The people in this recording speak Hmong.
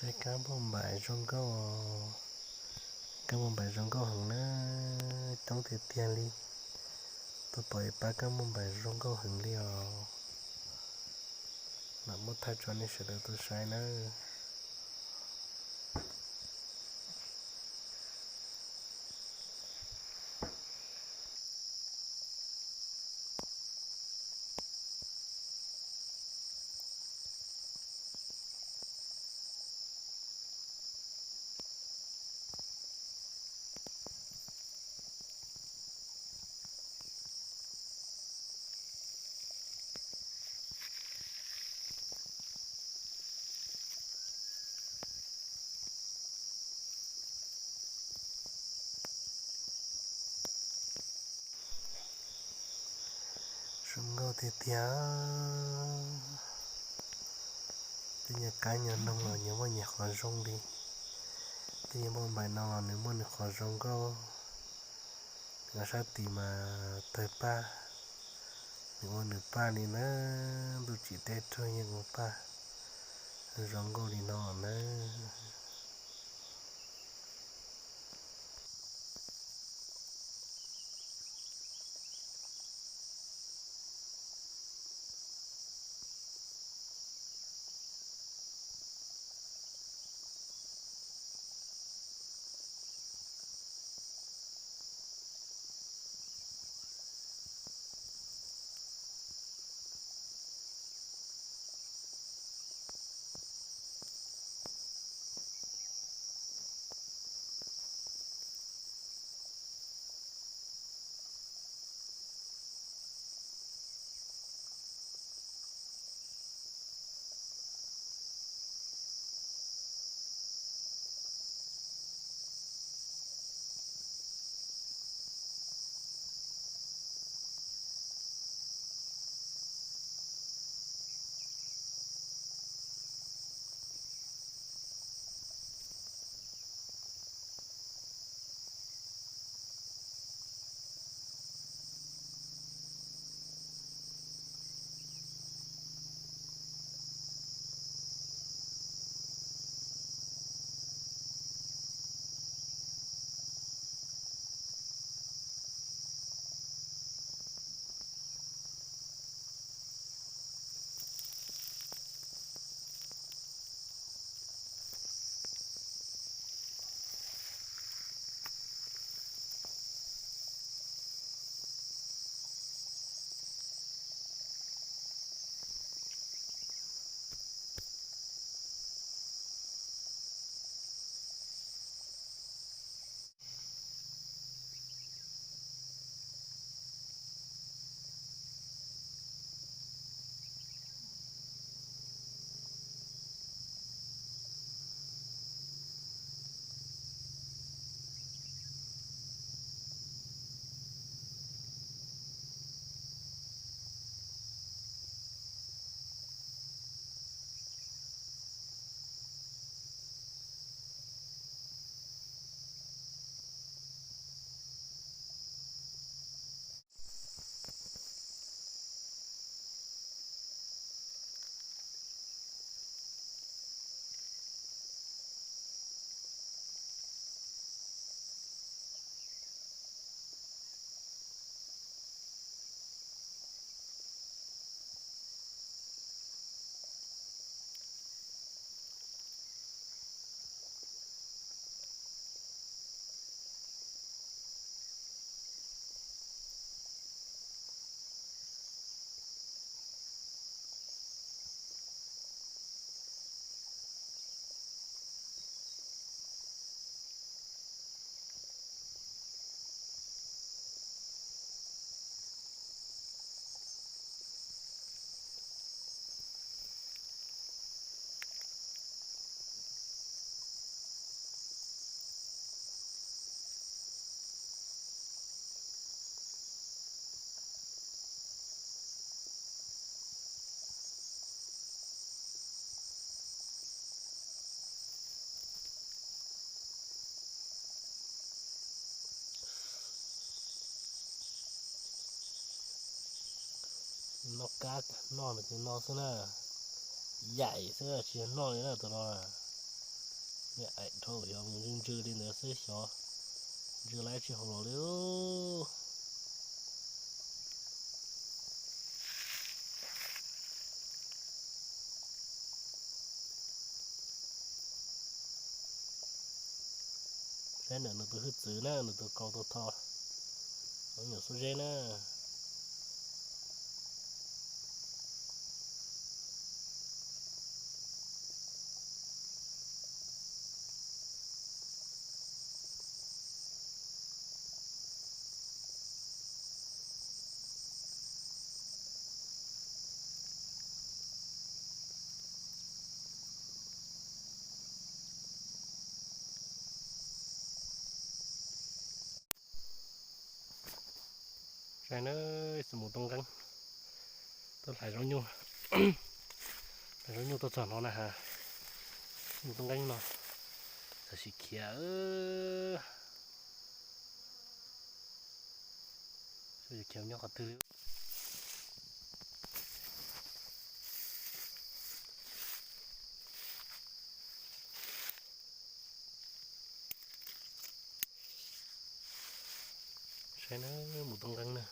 Kab npauj npaim zoo nkauj, kab npauj npaim zoo nkauj heev na, coob tiag tiag li. Tuaj pom ib pab kab npauj npaim zoo nkauj heev li os. Mam muab thaij tso nej sawv daws tau saib nawb. Zoo nkauj tiag tiag. Tej nyuag kab nyuag noog los nws muaj nws qhov zoo li. Tej nyuag npauj npaim no los nws muaj nws qhov zoo nkauj. Nws ua sab tid mas tawg paj, nws ua nws paj li na, ntuj tsim teb raug yeej ua paj zoo nkauj li no na. Noj kab noj ces no xwb na, yaim xwb tsis yog noj li na tus no na. Niam aim dhau xyov mus ntsw ntsw li ntawd xwb xyov ntsw lab tsis haus los li. Saib ntawm nws tus hwj txwv na, nws tus kaus tus tho, nyuam xub zeb na. Saib na, xub mus toob nqeeb, tuaj hlais zaub nyuj, hlais zaub nyuj tuaj txog no na has, xub mus toob nqeeb no, txawm sim khiav, khiav nyob qhov twg li. Saib na, mus toob nqeeb na.